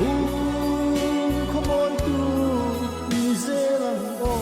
Hung khawmawitu ni zel ang aw.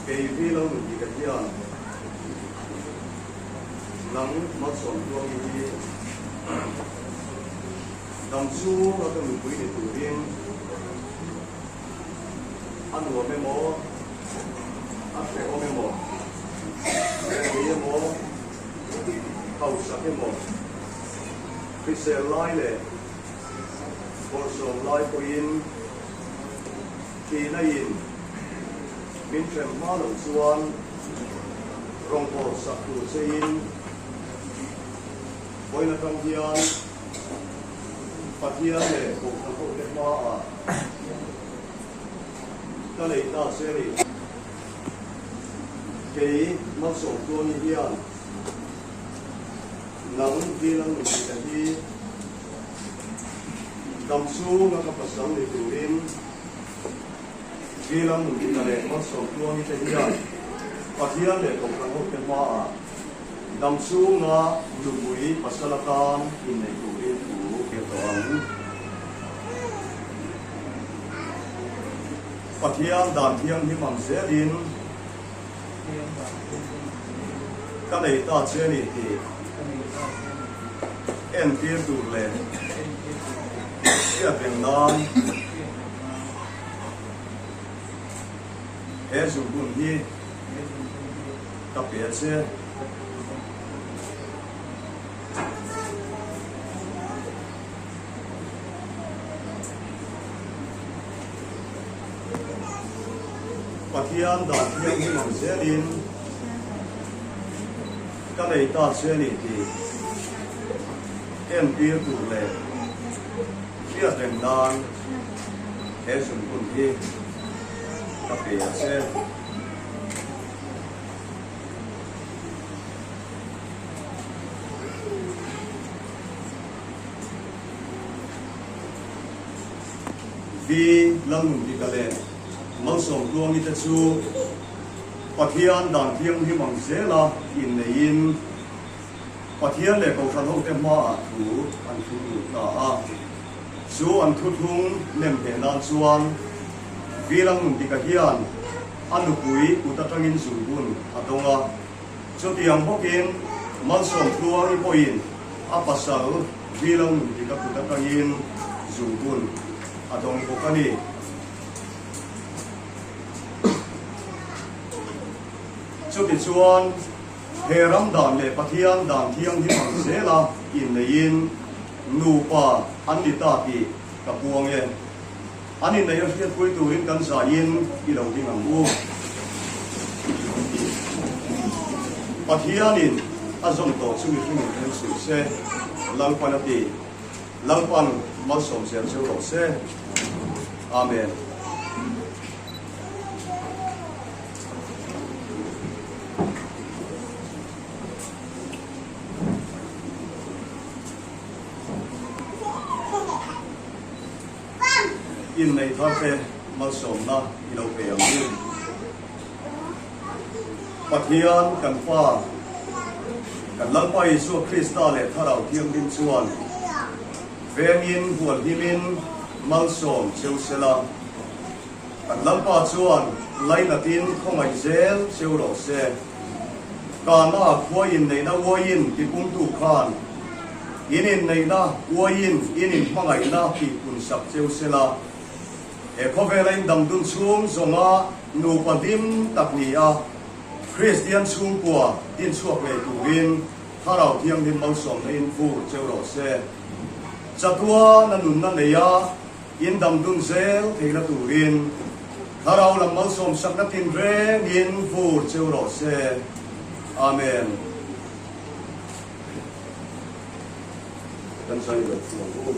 Kei vi lo nun ti ka hian nang Malsawmtluangi hi dam chhunga ka nupui ni turin a nuam emaw, a hrehawm emaw, rehthei emaw, hausak emaw, hrisel lai leh bawrhsawm lai pawhin thihna in min hrem hma loh chuan rawngbâwl sak tur chein vawiin atang hian Pathian leh Kohhran hote hmaah ka nei ta che a ni. Kei Malsawmtluangi hian nang Bilang Nunpita hi dam chhunga ka pasal ni turin Bilang Nunpita leh Malsawmtluangi te hian Pathian leh Kohhran hote hmaah dam chhunga nupui pasal atan inneih turin thu ka tawh ang. Pathian dan thianghlim ang zelin ka nei ta che a ni tih entir tur leh hriat reng nan he zungbun hi ka pe a che. Pathian dan thianghlim ang zelin ka nei ta che a ni tih entir tur leh hriat reng nan he zungbun hi ka pe a che. Vi Lalnundika leh Malsawmtluangi te chu Pathian dan thianghlim ang zela inneiin Pathian leh Kohhran hote hmaah thu an thu lut ta a. Chu an thuthlung nem hneh nan chuan Vi Lalnundika hian a nupui kut atangin zungbun a dawng a. Chutiang bawkin Malsawmtluangi pawhin a pasal Vilo nun dik a kut atangin zungbun a dawng bawk a ni. Chutichuan, he ram dan leh Pathian dan thianghlim ang zela inneiin nupa an ni ta tih ka puang e. An inneih a hriatpui turin kan zaiin i lo ding ang u. Pathianin a zawm tawh chu mihring in then suh se, Lalpan a ti. Lalpan malsawm zel cheu rawh se. Amen. Innei thar te malsawmna i lo pe ang u. Pathian kan Pa, kan Lalpa Isua Krista leh Thlarau Thianghlim chuan vengin hualhimin malsawm cheu sela, kan Lalpa chuan lainatin khawngaih zel cheu rawh se. Kana khua inneihna uaiin tipungtu khan In inneihna, uaiin in inhmangaihna tih kun sak cheu se la, he khawvela in damdun chhung zawnga nupa hlim tak ni a, Kristian chhungkua dinchhuak ngei turin Thlarau Thianghlim malsawmna in vur cheu rawh se. Chatuana nunna neia in damdun zel theihna turin Thlarau lam malsawm sakna tinrengin vur cheu rawh se. Amen. Kan zai lo chu ang u.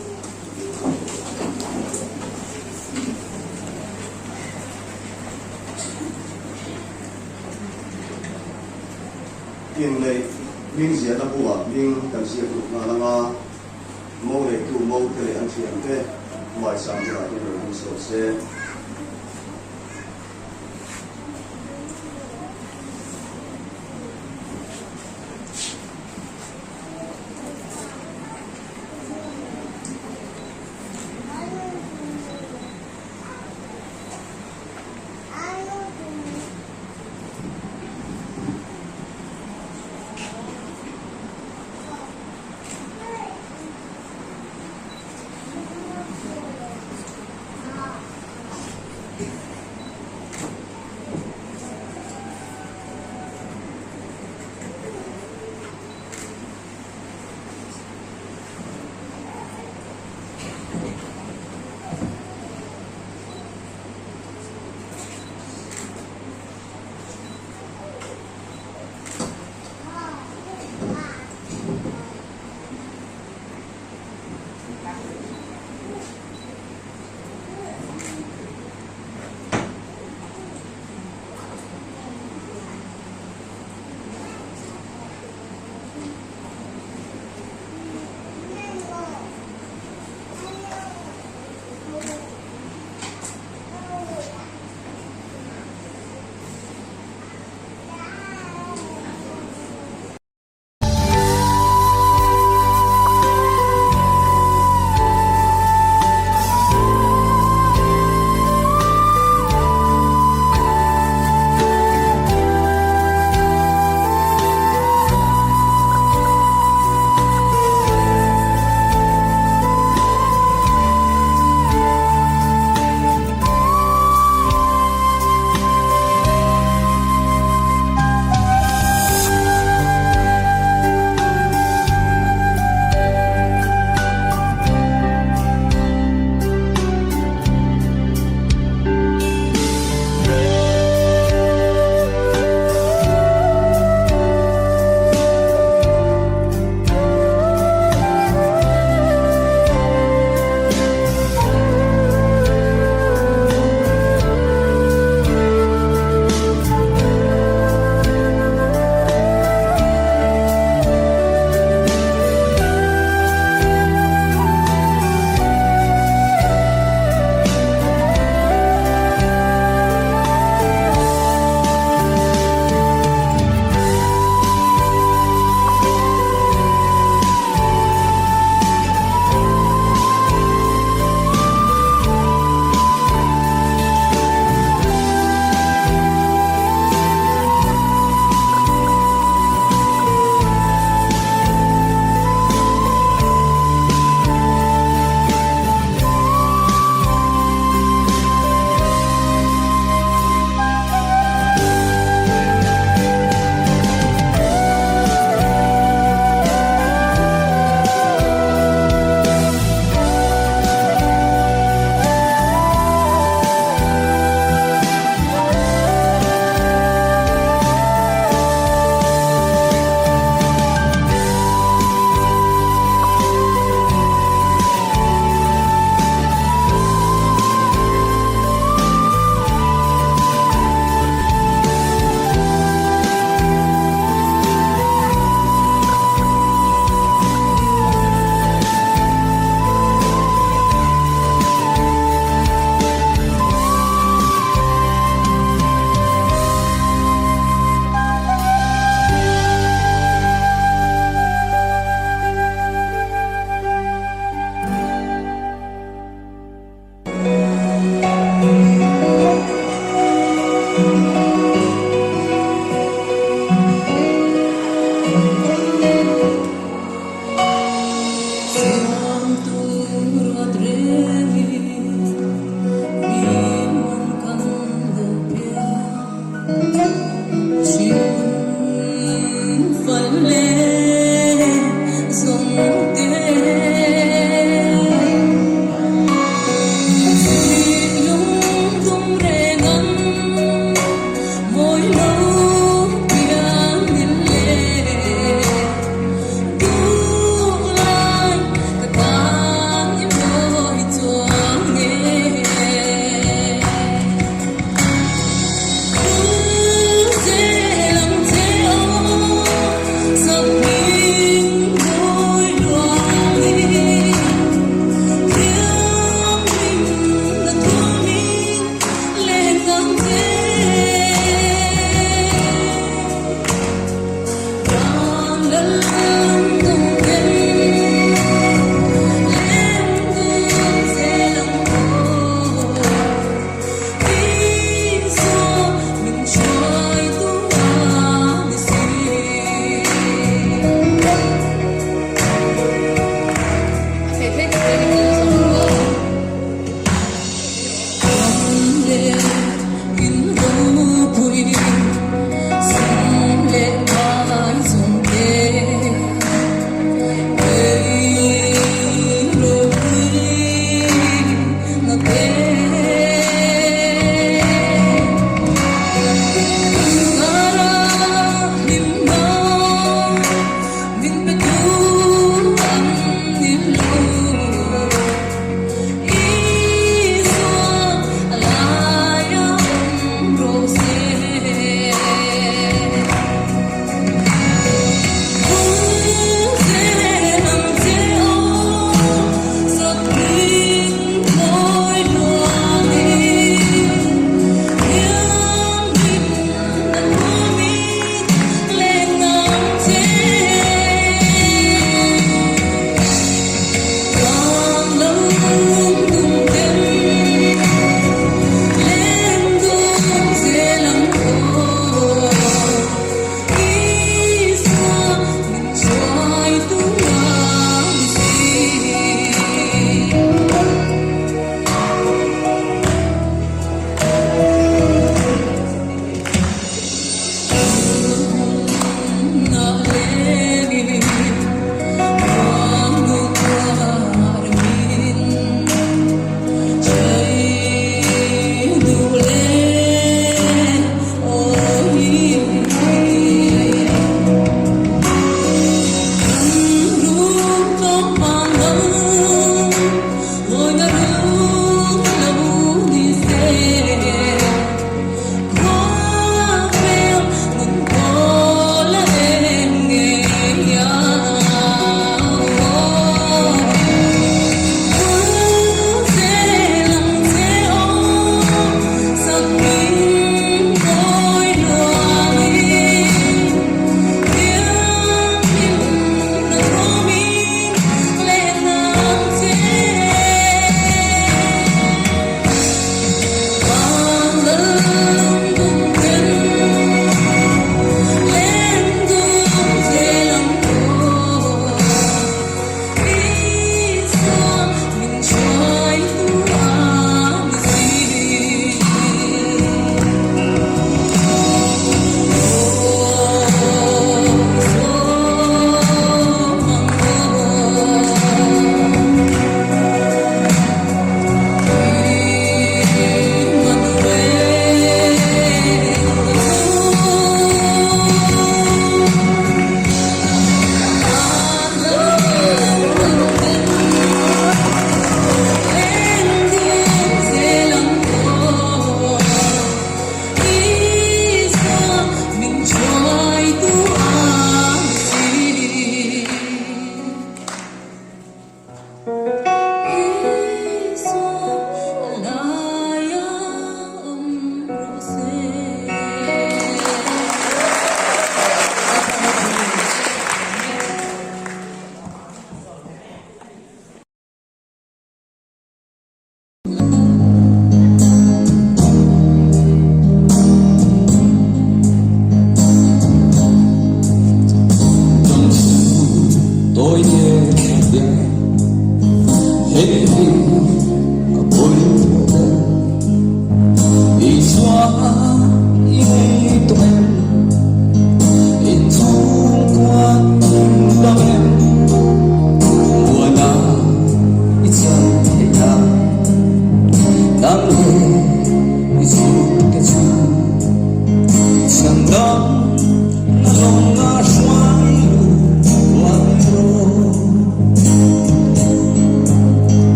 Inneih hming ziahna buah hming kan ziak lut nghal anga mo neitu mo te leh an thiante hmaisang bulah hian lo ding sawt se.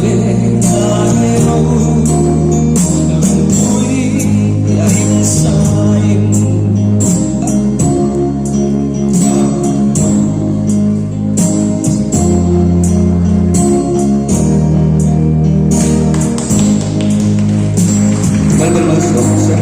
ve ngai lo Lungpui a insain. Lalpan malsawm se.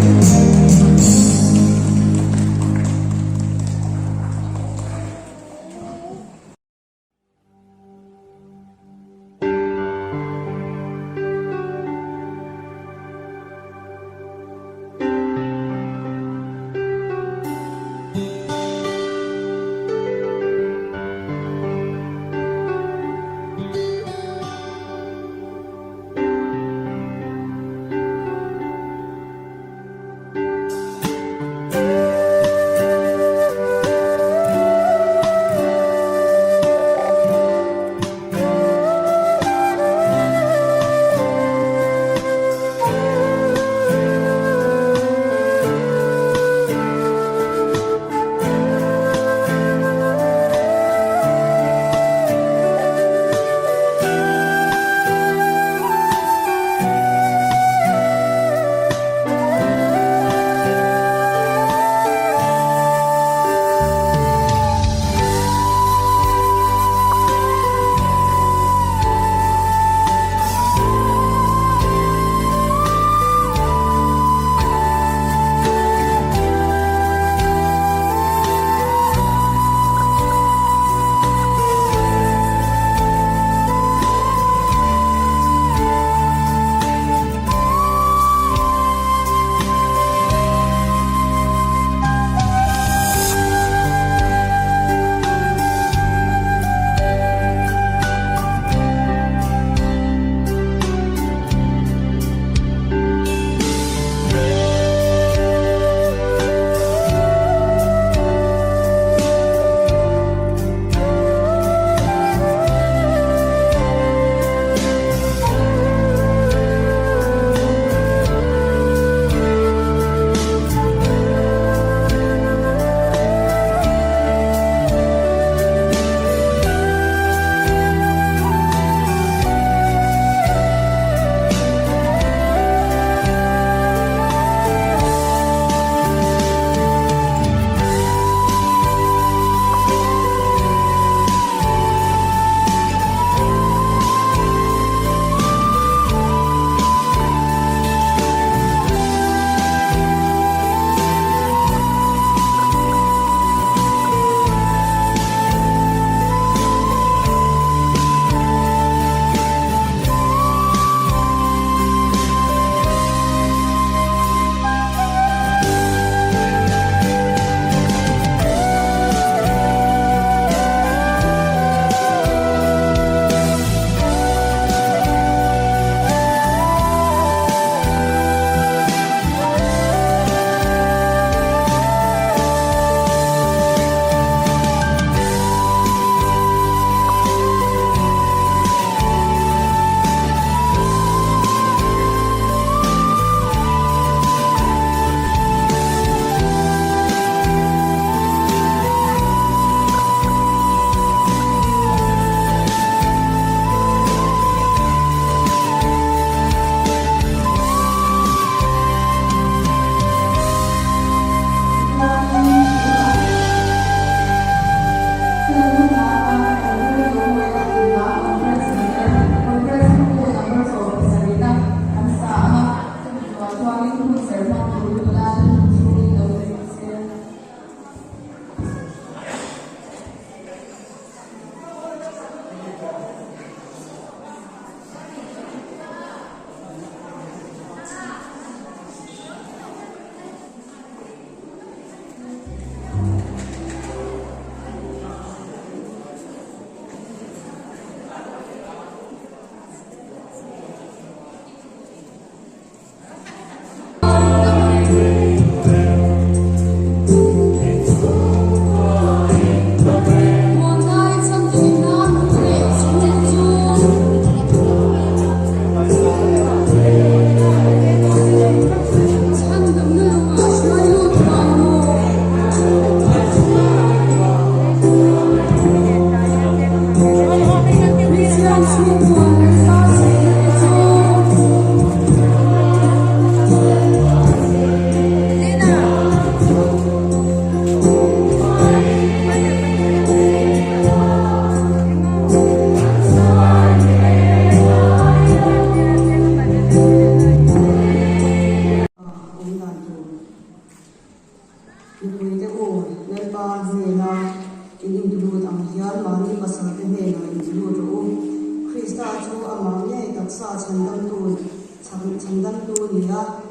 Krista chu amah ngei taksa chhandamtu chhandamtu ni a,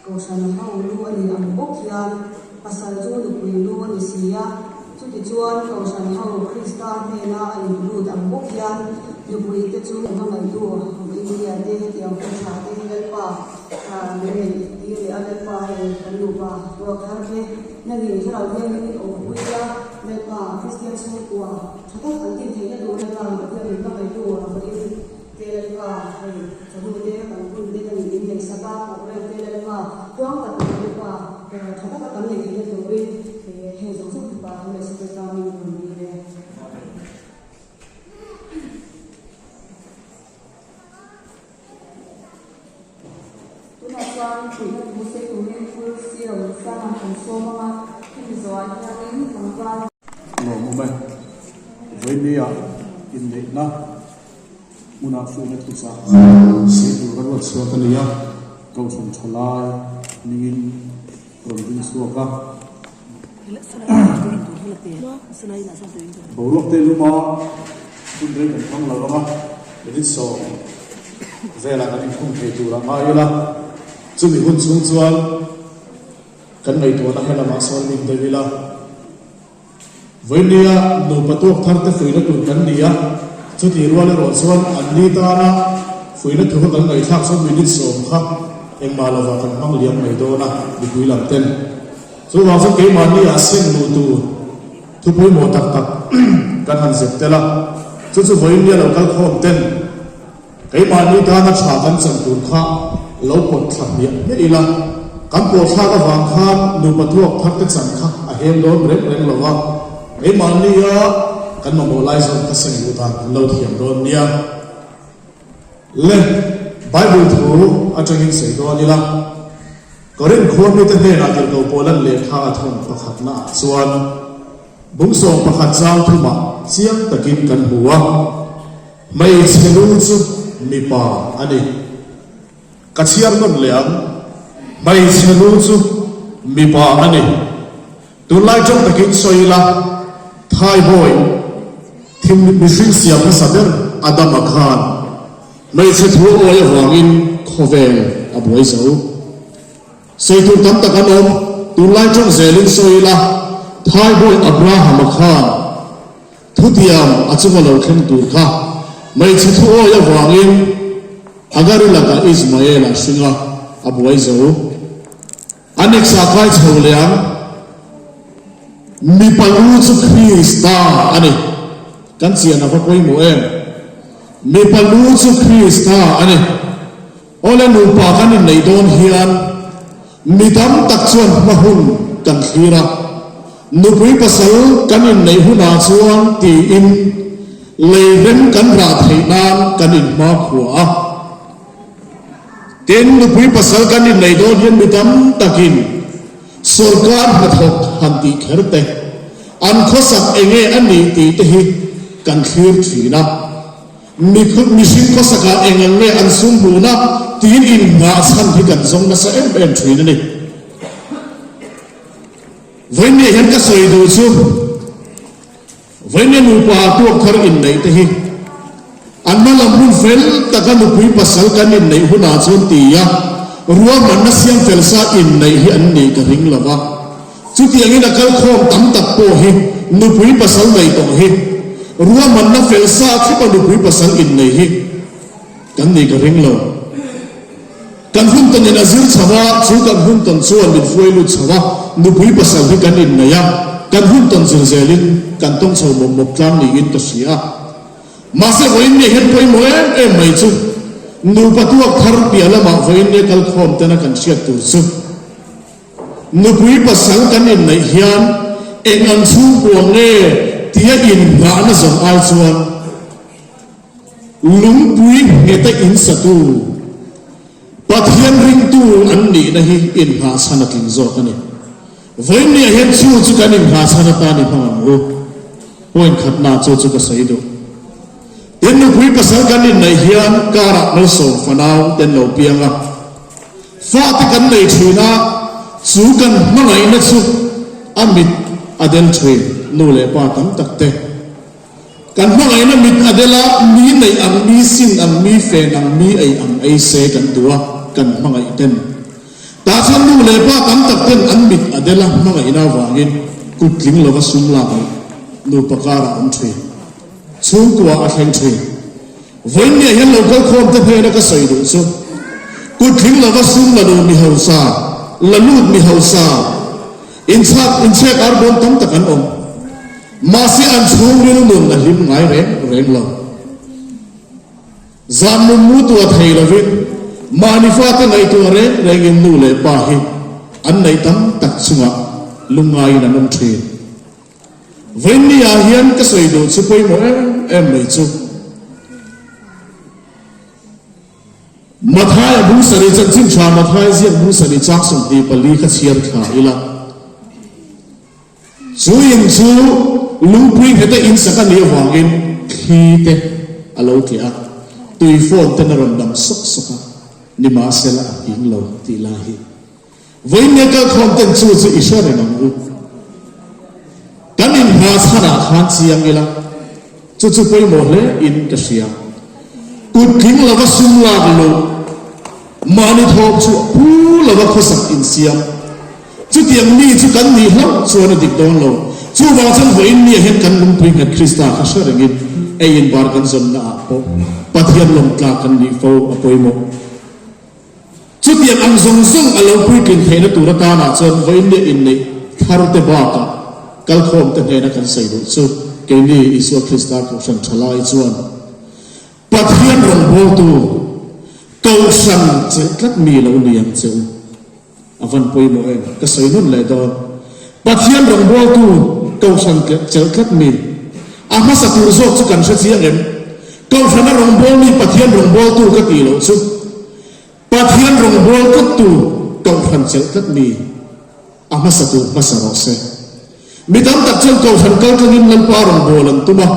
Kohhran ho lu a ni ang bawk hian pasal chu nupui lu a ni si a, chutichuan Kohhran ho Krista hnena a inlut ang bawk hian nupui te chu hmangaihtu India te hetiang hun tha te hi Lalpa min neih tir leh a, Lalpa hei kan nupa ruak thar te nangin thlarau hianin awmpui ila, Lalpa Kristian chhungkua tha tak an din theihna tur Lalpa Pathian min hmangaihtu vawiin Te Lalpa, hei chawhnu te kan hun te kan in neih sak a, program te Lalpa tluang tak leh Lalpa tha taka kan neih theihna turin hei zawng zawng tupa thu leh Secretary min rawn dil e. Tunah chuan puihna thu sei turin full zero sang kan sawm ang a, hemi zawhah hianin tlangval. Lawm awm e. Vawinia inneihna hmunah fuihna thuchah sei tur ka ruat chhuak a ni a, Kohhran tha lai ningin rawn ding chhuak a. Boruak te luma hun rei kan hmang lo ang a, minute sawm velah kan inkhung thei tur a ngai ila, chumi hun chhung chuan kan ngaihtuahna he lamah sawn min deuh ila. Vawinia nupa tuak thar te fuihna tur kan ni a, chutih rual erawh chuan an ni tana fuihna thu kha kan ngaihthlak chuan minute sawm kha engmah lovah kan hmang liam mai dawn a, mipui lam ten. Chuvang chuan keimahni ah seng luh tur thu pawimawh tak tak kan han zep tel a, chu chu vawinia lo kal khawm ten Keimahni tana tha kan chan tur kha lo pawt thla hmiah hmiah ila, kan pawh thlak avang khan nupa thuak thar te chan kha a hem dawn reng reng lo va, keimahnia kan mamawh lai zawn kha seng luh dan kan lo thiam dawn nia. Le, Bible thu atangin sawi dawn ila, Korinth khua mite hnenah tirhkoh Paulan lehkha a thawn pakhatna ah chuan bung 11 chang thumah chiang takin kan hmu a, Hmeichhe lu chu mipa a ni. Ka chhiar nawn leh ang. Hmeichhe lu chu mipa a ni. Tunlai tawng takin sawi ila, Thaibawi thim mihring siam hmasa ber Adama khan hmeichhe thu a awi avangin khawvel a buai zo. Sawi tur tam tak an awm. Tunlai tawng zelin sawi ila, Thaibawi Abrahama khan Thutiam a chunga lo thleng tur kha hmeichhe thu awi avangin Hagari lakah Ismael a hring a, a buai zo. A next-ah kai chho leh ang. Mipa lu chu Krista a ni. Kan chian a va pawimawh em? Mipa lu chu Krista a ni. Awle nupa kan inneih dawn hian mi tam tak chuan hma hun kan thlir a, nupui pasal kan inneih hunah chuan tiin lei rem kan rah theih nan kan inhma khua a. Tin, nupui pasal kan inneih dawn hian mi tam takin sawrkar hnathawk han tih kher te, an khawsak enge a nih tih te hi kan thlir thin a. Mihring khawsakah eng ang nge an sum hmuhna tiin inngah chhan hi kan zawng nasa em em thin a ni. Vawinia hian ka sawi duh chu Vawinia nupa tuak thar inneih te hi an hma lam hun fel taka nupui pasal kan inneih hunah chuan tia ruahmanna siam fel sa inneih hi an nih ka ring lo va. Chutiangin a kalkhawm tam tak pawh hi nupui pasal nei tawh hi ruahmanna fel sa thlipa nupui pasal innei hi kan nih ka ring lo. Kan hun tawnin a zir chho a, chu kan hun tawn chuan min hruai lut chho a, nupui pasal hi kan innei a, kan hun tawn zir zelin kan tawng chho mawp mawp tlang niin ka hria. Mahse vawiin nge hian pawimawh em em mai chu nupa tuak thar piah lamah vawiin nge kalkhawm tena kan hriat tur chu. Nupui pasal kan inneih hian eng ang chhungkua nge tia inngahna zawng ai chuan lungpui ngheta insatu Pathian ringtu an nihna hi innghahchhan a tling zawk a ni. Vawiinniah hian chu chu kan innghahchhan atan i hmang ang u. Point khatna chu chu ka sawi duh. Tin, nupui pasal kan inneih hian karah malsawm fanau ten lo piang a. Fate kan nei thin a, chu kan hmangaihna chu a mit a del thin nu leh pa tam tak te. Kan hmangaihna mit a del a, mi neih ang, mi sin ang, mi fen ang, mi ei ang ei se kan duh a, kan hmangaih ten. Tah chuan nu leh pa tam tak ten an mit a del a, hmangaihna avangin kut tling lova sum lak loh nupa karah awm thin. Chhungkua a thleng thin. Vawiinniah hian lo kalkhawm te hnena ka sawi duh chu, kut tling lova sum la lu mi hausa, la lut mi hausa, inchhak inchhek arbawm tam tak an awm. Mahse an chhungril nun a hlim ngai reng reng lo. Zan nun mu tua thei lovin mahni fate ngaihtuah reng rengin nu leh pa hi an neih tam tak chungah lungngaiin an awm thin. Vawiinniah hian ka sawi duh chu pawimawh em em mai chu. Mathaia bung sarih chanchin tha Mathaia ziak bung sarih chang 24 kha chhiar thla ila. Chu in chu lungpui ngheta in sak a nih avangin thli te a lo tleh a, tui fawn ten a rawn dang sawk sawk a, nimahsela a hing lo tih lai hi. Vawiinnia kalkhawm ten chu chu i hre reng ang u. Kan inhma chhanah khan chiang ila, chu chu pawimawh hle in ka hria. Kut tling lova sum lak luh, mahni thawk chhuah phu lova khawsak insiam. Chutiang mi chu kan nih hlauh chuan a dik dawn lo. Chuvang chuan vawiinnia hian kan lungpui nghet Krista kha hre rengin ei in bar kan zawnna ah pawh Pathian lawmtlak kan nih fo a pawimawh. Chutiang ang zawng zawng a lo puitlin theihna tur atanah chuan vawiinnia inneih thar te bakah kalkhawm te hnena kan sawi duh chu keini Isua Krista Kohhran thalai chuan Pathian rawngbawltu Kohhran chelh tlat mi lo ni ang che u. A van pawimawh em? Ka sawi nawn leh dawn. Pathian rawngbawltu Kohhran chelh tlat mi. A hmasa tur zawk chu kan hre chiang em? Kohhrana rawngbawlmi Pathian rawngbawltu ka tih loh chu Pathian rawngbâwl tlattu Kohhran chelh tlat mi a hmasa tur hmasa rawh se. Mi tam tak chuan Kohhran kal tlangin Lalpa rawngbâwl an tum a.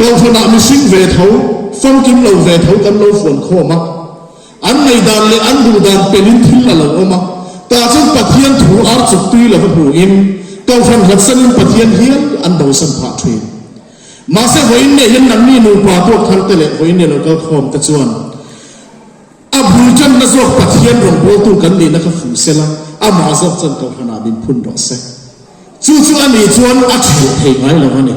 Kohhranah mihring ve tho, famkim lo ve tho kan lo fuan khawm a. An ngaihdan leh an duhdan pelin thil a lo awm a. Tah chuan Pathian thu ar chuk tui lova hmuhin Kohhran hlatsanin Pathian hial an bosan phah thin. Mahse vawiin nge hian nangni nupa tuak thar te leh vawiin nge lo kal khawm te chuan a bul tanna zawk Pathian rawngbawltu kan nihna kha fuh sela, amah zawk chuan Kohhranah min phun rawh se. Chu chu a nih chuan a chhilh thei ngai lo a ni.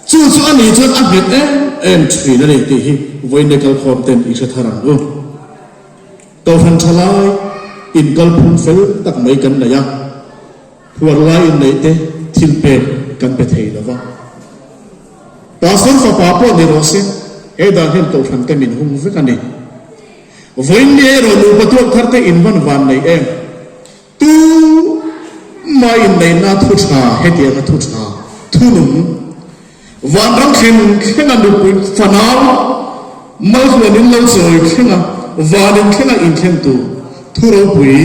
Chu chu a nih chuan a nghet em em thin a ni tih hi vawiin nge kal khawm ten i hre thar ang u. Kohhran tha lai inkal phung fel tak mai kan nei a. Huar lai inneih te thil pek kan pe thei lo va. Pastor fapa pawh ni rawh se, he dan hian kohhran te min hung vek a ni. Vawiin ni erawh nupa tuak thar te in van van nei em? Tu mah inneihna thu tha hetianga thu tha thu nung Vanram thlen thlenga nupui fanau malhluan in lo chawi thlenga van in thlenga inthleng tur thu ropui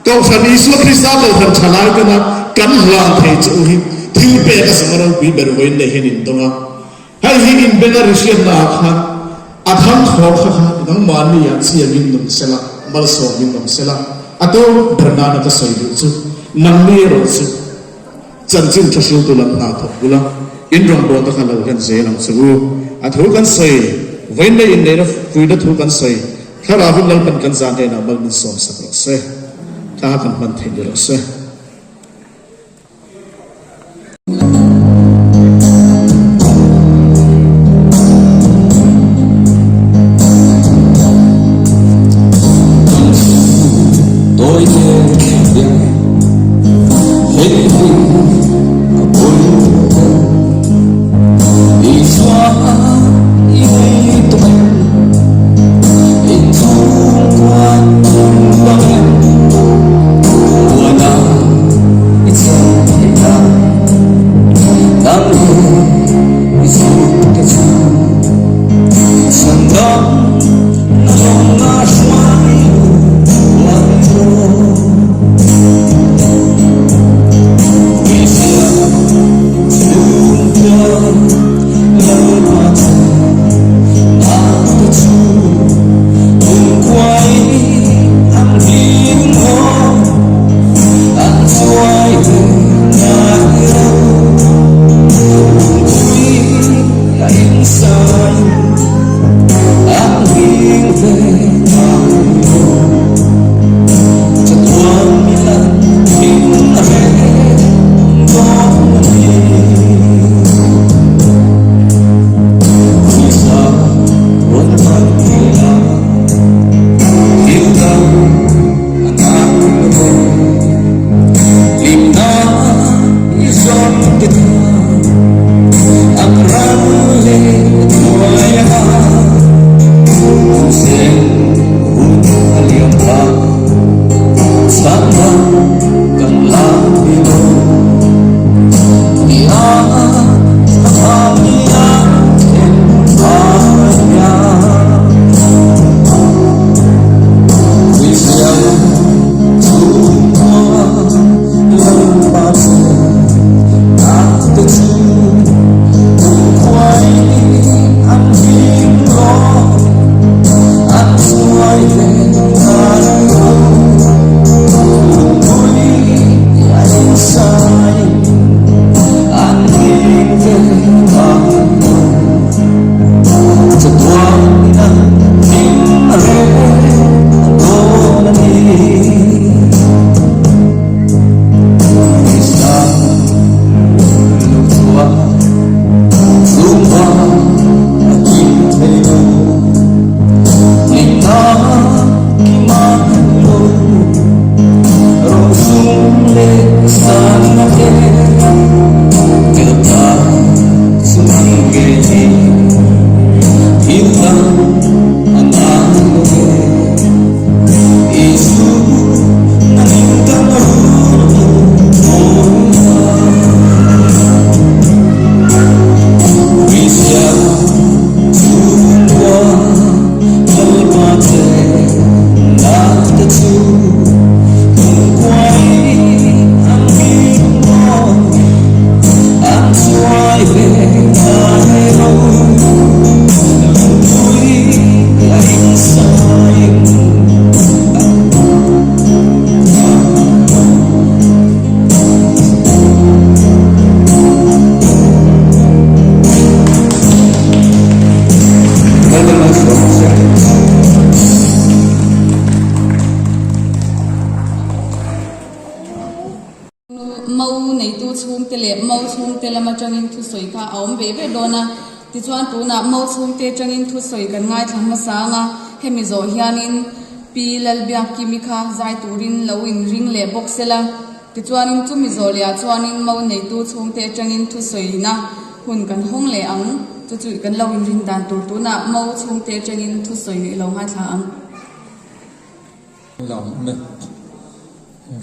Kohhran Isua Krista Kohhran tha lai tena kan hlan thei che u hi thil pek a sanga ropui ber vawiin leh hian in dawng a. Hei hi in benga ri hriatna ah khan a thang thawk kha kha nangmahni ah chiangin nung sela, malsawmin nung sela a tawp ber nana ka sawi duh chu nangni erawh chu Chanchin tha hriltu lam hna thawk bula in rawngbawlna kha lo hlen zel ang che u. A thu kan sawi, vawiin leh inneihna fuihna thu kan sawi, Thlarauin Lalpan kan zan hnenah mal min sawmsak rawh se. Thla kan hman theih ni rawh se. chhungte leh mo chhungte lam atangin thusawi kha a awm ve ve dawn a. Tichuan tunah mo chhungte atangin thusawi kan ngaithla hmasa ang a, hemi zawh hianin Pi Lalbiakkimi kha zai turin lo inring leh bawk sela. Tichuanin chumi zawh lehah chuanin mo neitu chhungte atangin thusawina hun kan hawng leh ang. Chu chu kan lo inrin dan tur tunah mo chhungte atangin thusawi i lo ngaithla ang. Lawm e.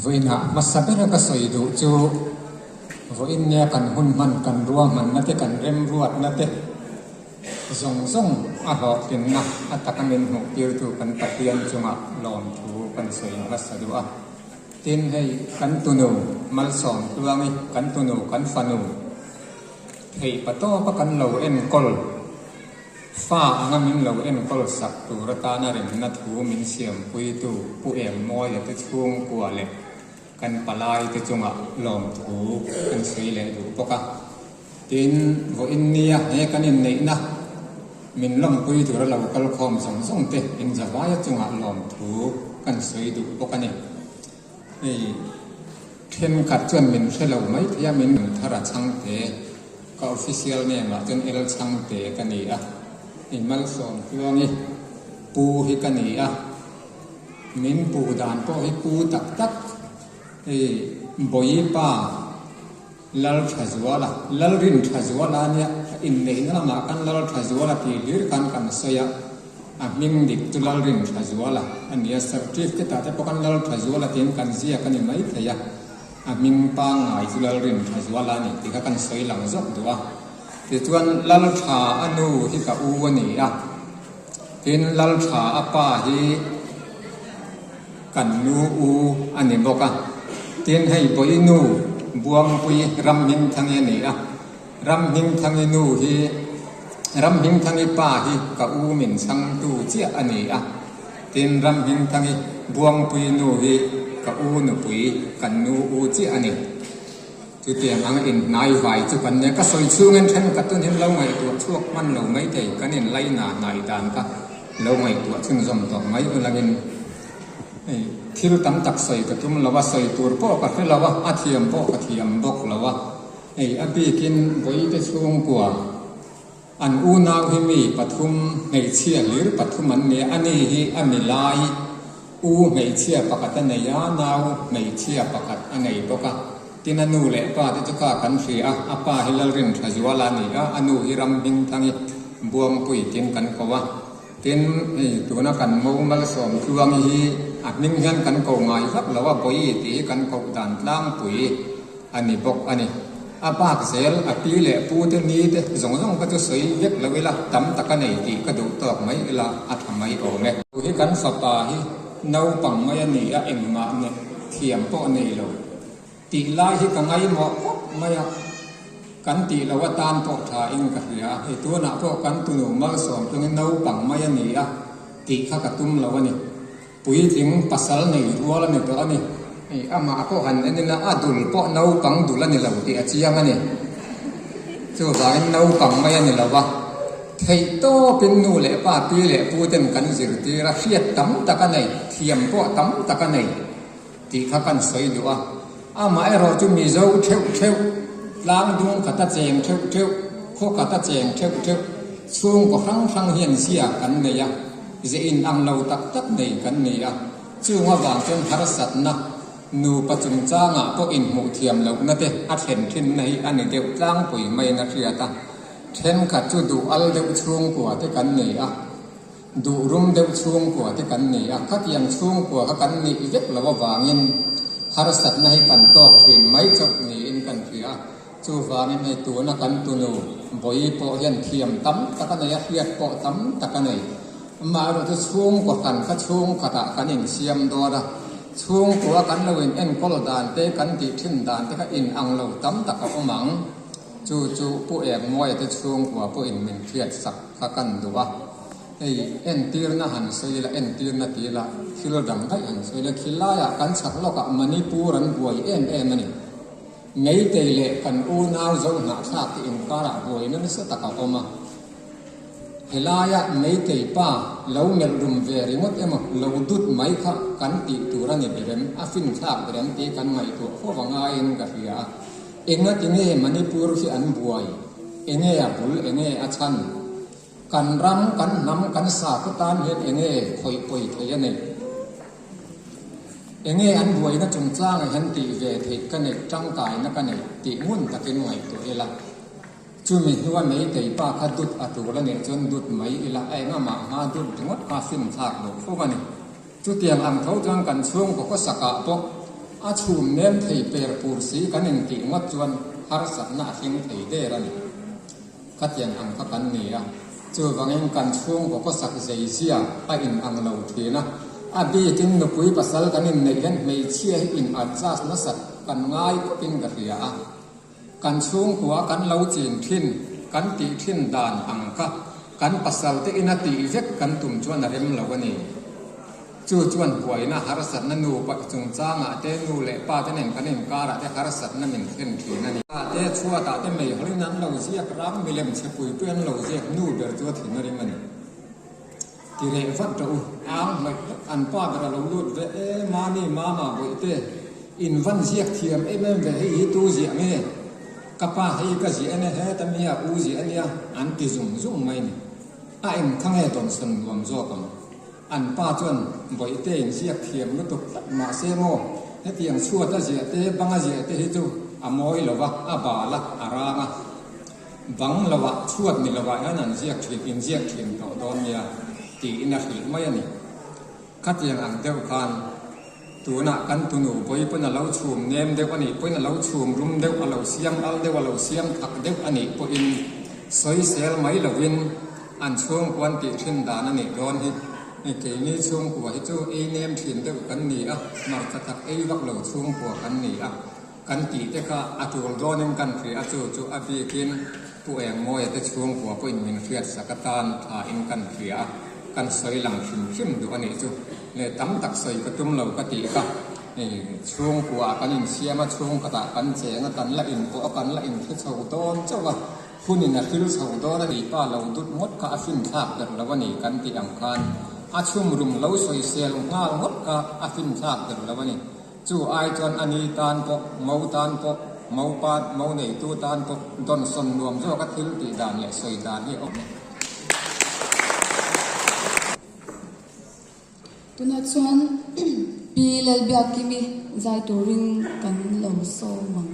Vawiinah hmasa bera ka sawi duh chu vawiin nia kan hun hman kan ruahmanna te kan remruatna te zawng zawng a hlawhtlinna a taka min hmuh tirtu kan Pathian chungah lawmthu kan sawi hmasa duh a. Tin, hei kan tunu Malsawm Tluangi, kan tunu, kan fanu theih patawpa kan lo enkawl, fa anga min lo enkawl sak tur atana remna thu min siampuitu Pu Engmawia te chhungkua leh kan palai te chungah lawmthu kan sawi leh duh bawk a. Tin, vawiin nia he kan inneihna min lawmpui tura lo kal khawm zawng zawng te inzavaia chungah lawmthu kan sawi duh bawk a ni. Hei thenkhat chuan min hre lo mai thei a, min thar a chhangte, ka official name ah chuan El Chhangte ka ni a, i malsawm tluangi pu hi ka ni a, min pu dan pawh hi pu tak tak, hei Bawipa, Lal Thazuala, Lalrin Thazuala nia a inneihna lamah khan Lal Thazuala tih hlir khan kan sawi a, a hming dik chu Lalrin Thazuala a ni a, certificate ah te pawh khan Lal Thazuala tiin kan ziak a ni maithei a, a hming pangngai chu Lalrin Thazuala a ni tih kha kan sawi lang zawk duh a. Tichuan Lal Tha a nu hi ka u a ni a, tin Lal Tha a pa hi Kan nu u a ni bawk a, tin hei Bawi nu Buangpui Ramhmingthangi a ni a, Ramhmingthangi nu hi Ramhmingthangi pa hi ka u min chhangtu chiah a ni a, tin Ramhmingthangi Buangpui nu hi ka u nupui kan nu u chiah a ni. Chutiang anga inhnai vai chu kan nia, ka sawi chhungin thenkhat tun hian lo ngaihtuah chhuak hman lo mai thei, kan inlaina hnai dan kha lo ngaihtuah chhunzawm tawh mai ulangin hei thil tam tak sawi ka tum lo a, sawi tur pawh ka hre lo a, a thiam pawh ka thiam bawk lo a, hei a bikin Vawiite chhungkua an unau hi mi pathum hmeichhia hlir pathum an nia, ani hi a milai u hmeichhia pakhat a nei a, nau hmeichhia pakhat a nei bawk a, tin a nu leh pa te chu kha kan hria a, a pa hi Lalrin Thazuala a ni a, a nu hi Ramhmingthangi Buangpui tin kan ko a, tin hei tuna kan Mo Malsawm Tluangi hi a hming hian kan ko ngai vak lo a, Bawi tih hi kan koh dan tlangpui a ni bawk a ni. A bak zel a pi leh pu te ni te zawng zawng kha chu sawi vek lo ila tam tak a nei tih ka duh tawk mai ila a tha mai awm e. Chu hi kan fapa hi naupang mai a ni a, engmah ne thiam pawh nei lo tih lai hi ka ngaimawh khawp mai a, kan tih loh atan pawh tha in ka hria a, hei tunah pawh kan tunu malsawm chungin naupang mai a ni a tih kha ka tum lo a ni. Puitling pasal nei rual a ni tawh a ni. Hei amah pawh han en ila a dul pawh naupang dul a ni lo tih a chiang a ni. Chuvangin naupang mai a ni lo va, theih tawpin nu leh pa, pi leh pu ten kan zirtir a, hriat tam tak a nei, thiam pawh tam tak a nei tih kha kan sawi duh a. Amah erawh chu Mizo theuh theuh, tlangdung khata cheng theuh theuh, khaw khata cheng theuh theuh, chhungkaw hrang hrang hian zia kan nei a. Ze in ang lo tak tak nei kan ni a, chung avang chuan harsatna, nupa chungchangah pawh inhmuh thiam lohna te a thlen thinna hi a ni deuh tlangpui maiin a hriat a. Thenkhat chu duh al deuh chhungkua te kan ni a, duh rum deuh chhungkua te kan ni a, khatiang chhungkua kha kan nih vek loh avangin harsatna hi kan tawk thin mai chauh niin kan hria a. Chuvangin hei tuna kan tunu Bawi pawh hian thiam tam tak a nei a, hriat pawh tam tak a nei. Amaherawh chu chhungkaw hran kha chhungkhatah kan insiam dawn a, chhungkua kan lo in enkawl dan te, kan tih thin dan te kha in ang lo tam tak a awm ang. Chu chu Pu Engmawia te chhungkua pawhin min hriat sak kha kan duh a. Hei entirna han sawi ila, entirna ti ila, thil dang daih han sawi ila, khilaiah kan chhak lawkah Manipur an buai em em a ni. Meitei leh kan unau zo hnahthlak te inkarah buaina nasa tak a awm a. Helaia Meitei pa lo melh rum ve ringawt emaw lo dut mai kha kan tih tur a ni berem, a finthlak berem tih kan ngaihtuah fo va ngaiin ka hria a. Enga tinge Manipur hi an buai? Enge a bul, enge a chhan? Kan ram, kan hnam, kan sakhaw tan hian enge khawih pawi thei a nei? Enge an buaina chungchangah hian tih ve theih ka neih, tangkaina ka neih tih ngun takin ngaihtuah ila. Chumi hnua Meitei pa kha dut a tul a nih chuan dut mai ila, a engamah hma dut ringawt kha fin thlak loh fo a ni. Chutiang ang tho chuan kan chhungkaw khawsakah pawh a chhum nem thei per pur si kan intih ngawt chuan harsatna a thleng thei der a ni. Khatiang ang kha kan ni a, chuvangin kan chhungkaw khawsak zeizia a inang lo thin a, a bikin nupui pasal kan inneih hian hmeichhia hi in adjust nasat kan ngai khawpin ka hria a. Kan chhungkua kan lo chin thin, kan tih thin dan ang kha kan pasal te ina tih vek kan tum chuan a rem lo a ni. Chu chuan buaina harsatna nupa chungchangah te nu leh pa te nen kan inkarah te harsatna min thlen thin a ni. Ah te chhuatah te meihawlin an lo ziak rang milem chhe pui pui an lo ziak nu ber chu a thin a rim a ni. Ti reh vat rawh u, ang hmai hlek an pa ber a lo lut ve e, Mami, Mama, Bawihte, in van ziak thiam em em ve, hei hi tu ziah nge? Ka pa hei ka ziah ania, heta mi a u ziah ania, an ti zung zung mai ni. A eng kha nge dawnsawn nuam zawk ang? An pa chuan Bawihte in ziak thiam lutuk tlat mahse maw, hetiang chhuat a ziah te, bang a ziah te hi chu a mawi lo va, a bal a, a rang a. Bang lovah chhuat ni lovah hian an ziak thin, inziak thin tawh dawn nia tiin a hrilh mai a ni. Khatiang ang deuh khan tunah kan tunu vawi pawn a lo chhum nem deuh a nih pawhin a lo chhum rum deuh, a lo siam al deuh, a lo siam thak deuh a nih pawhin sawisel mai lovin an chhungkua an tih thin dan a nih dawn hi. Keini chhungkua hi chu ei nem thin deuh kan ni a, hmarcha thak ei vak lo chhungkua kan ni a. Kan tih te kha a tul dawnin kan hria a, chu chu a bikin Pu Engmawia te chhungkua pawhin min hriatsak atan thain kan hria a, kan sawi lang hrim hrim duh a nih chu. Leh tam tak sawi ka tum lo ka tih kha chhungkuaah kan insiam a, chhungkhatah kan cheng a, kan la inpawh a, kan la inhre chho dawn chauh a, hunin a hril chho dawn a nih pa lo dut ngawt kha a finthlak ber lo a ni kan tih ang khan a chhumrum lo sawisel nghal ngawt kha a finthlak ber lo a ni. Chu ai chuan a ni tan pawh, mo tan pawh, mo pa, mo neitu tan pawh dawnsawn nuam zawka thil tih dan leh sawi dan hi a awm e. Tunah chuan Pi Lalbiakkimi zai turin kan lo sawm ang.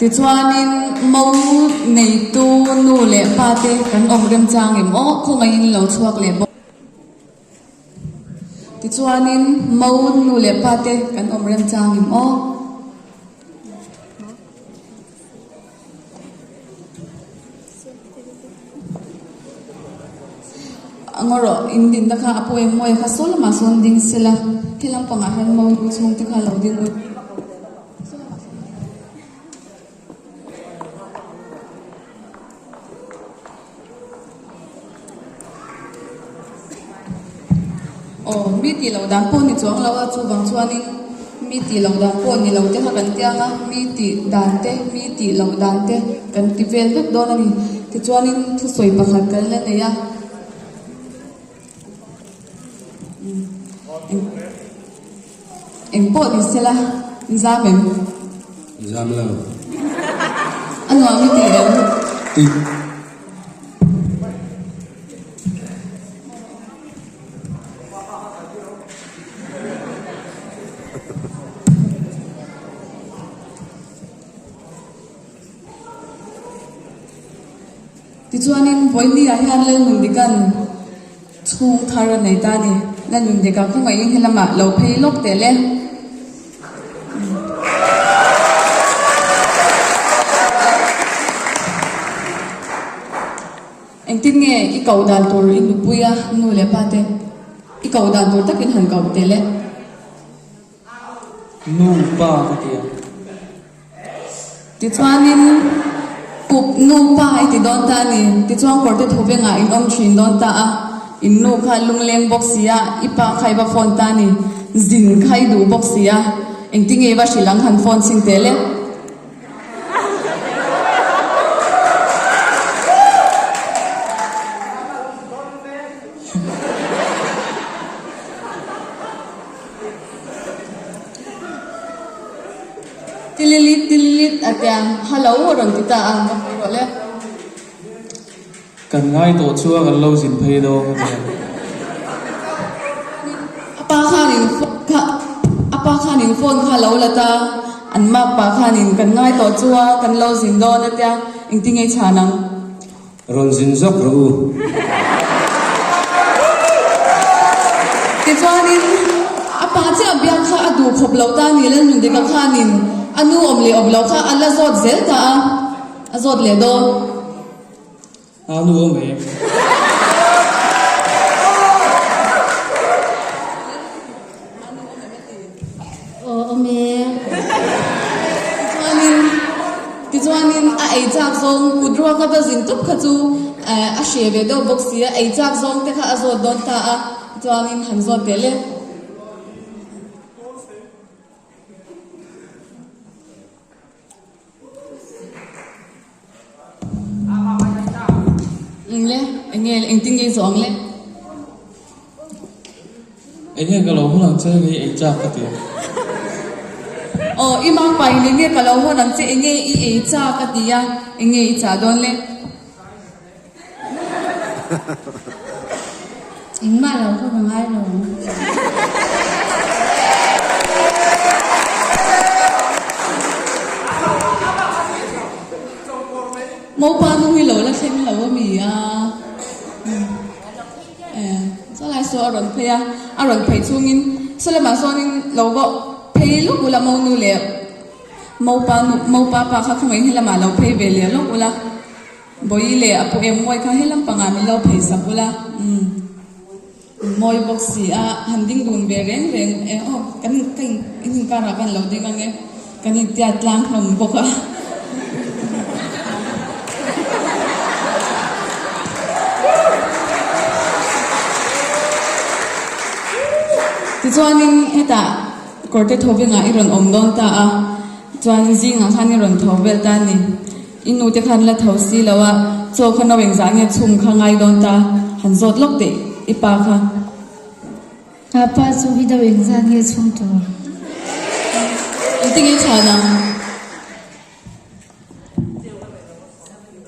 Tichuanin mo neitu nu leh pa te kan awm remchang em aw khawngaihin lo chhuak leh bawk. Tichuanin mo nu leh pa te kan awm remchang em aw. Ngaw rawh in dinna kha a pawh eng mawi kha saw lamah sawn ding sela he lampangah hian mo chhungte kha lo ding ul. Aw, mi tih loh dan pawh ni chuang lo a, chuvang chuanin mi tih loh dan pawh ni lo te kha kan tiang a, mi tih dan te, mi tih loh dan te kan ti vel vek dawn a ni. Tichuanin thusawi pakhat kan la nei a. Eng pawh ni sela, i zam em? Zam lo. A nuam i ti em? Ti. Tichuanin Vawinia hian Lalnundikan chhung thar a nei ta a ni. Lalnundika khawngaihin helamah lo phei lawk teh le. Engtin nge i koh dan tur i nupui a nu leh pa te i koh dan tur takin han koh teh le. Nu pa ka ti a. Tichuanin Kup nu pa i ti dawn ta a ni. Tichuan kawrte tho vengah in awm thin dawn ta a. In nu kha lungleng bawk si a, i pa kha i va phone ta a ni. Zin kha i duh bawk si a. Engtinge i va hrilh ang han phone chhin teh le. Tililit tililit a tia, Hello a rawn ti ta a, va hawi rawh le. Kan ngai tawh chu a kan lo zin phei dawn a nia. A pa khanin phone kha a pa khanin phone kha lo la ta, an makpa khanin kan ngai tawh chu a kan lo zin dawn a tia, engtin nge i chhan ang? Rawn zin zawk rawh u. Tichuanin, a pa chiah biak kha a duh khawp lo ta ni Lalnundika khanin a nu awm leh awm lo kha a la zawt zel ta a, a zawt leh dawn. A nu awm em? zawng kut ruaka va zin tawp kha chu a hre ve deuh bawk si a, ei chak zawng te kha a zawt dawn ta a, chuanin han zawt teh le. Eng le? Eng nge engtin nge i zawh ang le? Eng nge ka lo hawn ang che nge i ei chak ka ti a. Aw, i mangpa in eng nge ka lo hawn ang che eng nge i ei chak a ti a, eng nge i chah dawn le? Engmah lo kha ka ngai lo ang. Mopa nu hi lo la thleng lo a mi a? Sawlai saw a rawn phei a, a rawn phei chungin saw lamah sawnin lo va phei lawk ula monu leh mopa nu mopa pa kha khawngaih he lamah lo phei ve leh lawk ula. Bawi leh a pu em mawi kha he lampangah min lo phei sak ula, umm mawi bawk si a, han ding dun ve reng reng e aw, kan ka in in inkarah kan lo ding ang e, kan intiat tlang hlawm bawk a. Tichuanin hetah kawrte thawvengah i rawn awm dawn ta a, chuan zingah khan i rawn tho vel ta a ni. I nu te khan la tho si lo a, chaw kha no engzah nge chhung kha ngai dawn ta, han zawt lawk teh i pa kha. A pa chu hi do engzah nge chhung tur? Engtin nge chhan ang?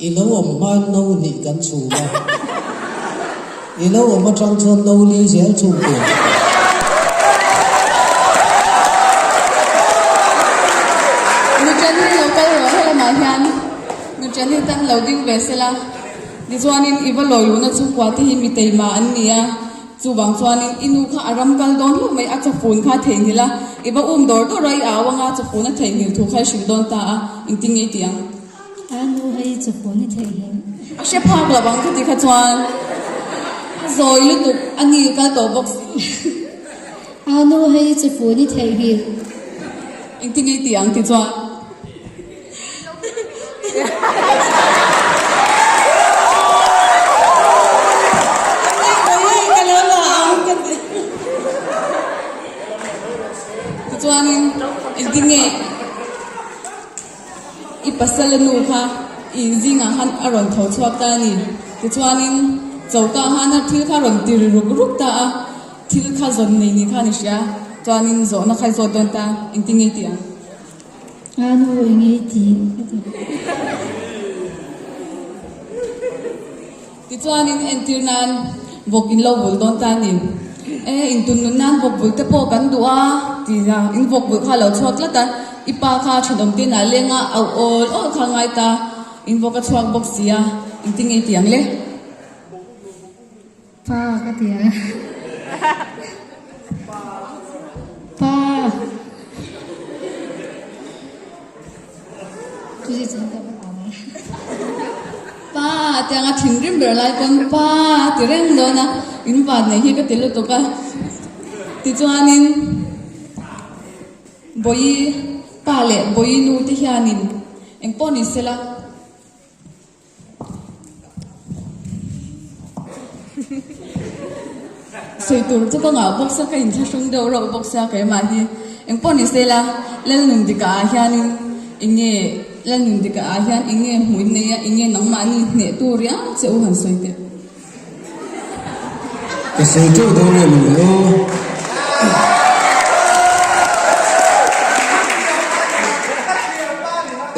I lo awm hmain no hnih kan chhum a, i lo awm atang chuan no li zel chhung tur. Nuṭan hi lo kal rawh helamah hian Nuṭan hi tan lo ding ve sela tichuanin i va lawi luhna chhungkua te hi mi teima an ni a chuvang chuanin i nu kha a ram kal dawn hlauh mai a chawfun kha a theihnghilh a i va um dawr dawr a i au anga chawfun a theihnghilh thu kha i hrilh dawn ta a engtin nge i tih ang? A nu hei chawfun i theihnghilh. A hre phak lo ang khati kha chuan a zawi lutuk a ni kal tawh bawk si. A nu hei chawfun i theihnghilh. Engtin nge i tih ang ti chuan. Tichuanin engtin nge I pasal a nu kha i zingah khan a rawn tho chhuak ta a ni. Tichuanin choka hana thil kha rawn ti ri ruk ruk ta a, thil kha zawn nei ni khan i hria. Chuanin zawhna kha i zawt dawn ta, engtin nge i tih ang? A nu eng nge i tih? ka ti. Tichuanin entir nan vawk in lo vul dawn ta a ni. E, intun nun nan vawk vul te pawh kan duh a, ti a, in vawk vul kha a lo chhuak tlat a, i pa kha thenawm te inah leng a, auh awl awl kha a ngai ta, in vawk a chhuak bawk si a, engtin nge i tih ang le? Pa ka ti ang. Pa. Pa tianga thinrim ber lai pawn pa ti reng dawn a, in van nei hi ka ti lutuk a. Tichuanin Bawi pa leh Bawi nu te hianin engpawh ni sela. Sawi tur chu ka ngah bawk sia, ka inthlahrung deuh reuh bawk sia keimah hi. Engpawh ni se la, Lalnundika ah hianin eng nge Lalnundika ah hian eng nge hmuh in nei a, eng nge nangmahni hneh tur riau che u han sawi teh. Ka sawi teuh dawn nge maw le aw.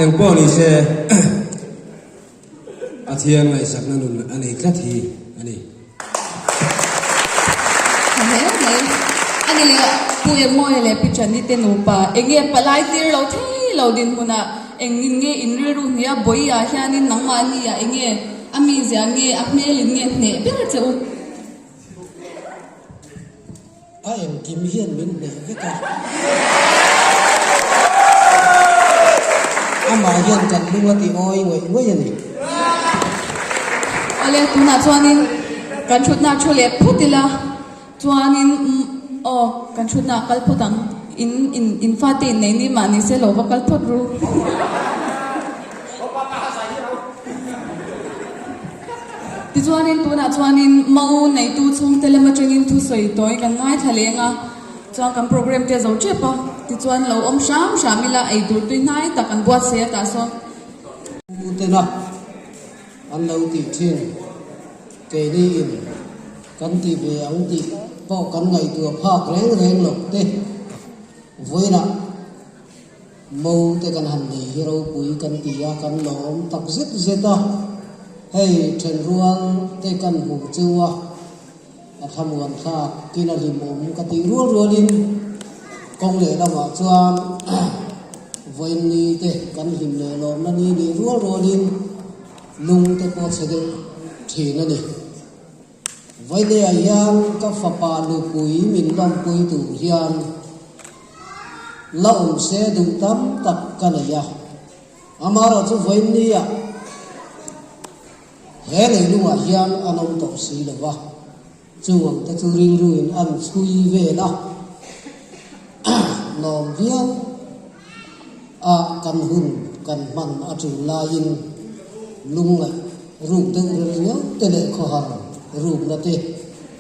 Engpawh ni se Pathian ngaihsakna nun a nei tlat hi a ni. Tha hle mai. A ni leh Pu Emawia leh Pi Chani te nupa enge palai tir lo thei lo dinhmunah engin nge in rilru hnia Bawiah hianin nangmahni ah enge A mizia nge a hmel in nge hneh ber che u? A engkim hian min hneh vek a. Amah hian kan lung a ti awi ngawih ngawih a ni. Awle, tunah chuanin kan thutna thu leh phawt ila, chuanin aw kan thutna a kal phawt ang. In in in fate in nei ni mah ni se lo va kal phawt ru. Tichuanin tunah chuanin Mo neitu chhungte lam atangin thusawi tawi kan ngaithla leng a, chuan kan program te a zo tep a, tichuan lo awm hram hram ila eitur tui hnai tak an buatsaih a tah sawn. Utena an lo tih thin keini in kan ti ve ang tih pawh kan ngaihtuah phak reng reng loh te vawiinah Mo te kan han nei hi ropui kan ti a, kan lawm tak zet zet a, hei thenrual te kan hmuh chu a, a thlamuan thlak kin a hlimawm ka tih rual rualin kawng leh lamah chuan vawiin ni te kan hlim leh lawmna ni nih rual rualin lung te pawh chhe deuh thin a ni. Vawileah hian ka fapa nupui min lawmpui tur hian La awm se duh tam tak ka nei a, amaherawh chu vawiinniah he leilungah hian an awm tawh si lo va, chung ang te chu rilruin an chhui vel a, lawm viau a kan hun kan hman a tul laiin lungngaih ruk deuh rilriau te leh khawhar rukna te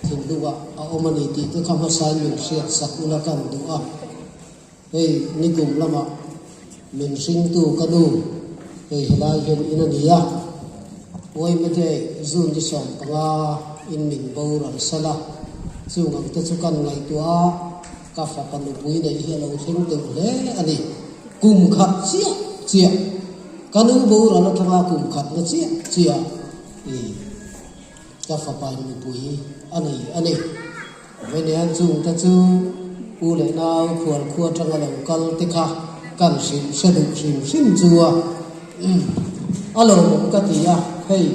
thinlungah a awm a ni tih te kha hmasain min hriat sak ula kan duh a. Hei nikum lamah min hringtu ka nu hei helai hian in a ni a, Uaimate June ni 15 in min boral sal a, chung ang te chu kan ngaihtuah a, ka fapa nupui neih hi a lo thleng deuh hle a ni. Kum khat chiah chiah, ka nu boral atanga kum khatna chiah chiah i. Ka fapa in mipui a nei a ni. Vawinian chungte chu u leh nau khual khua atanga lo kal te kha kan hrilh hre duh hrim hrim chu a a lawmawm ka ti a, hei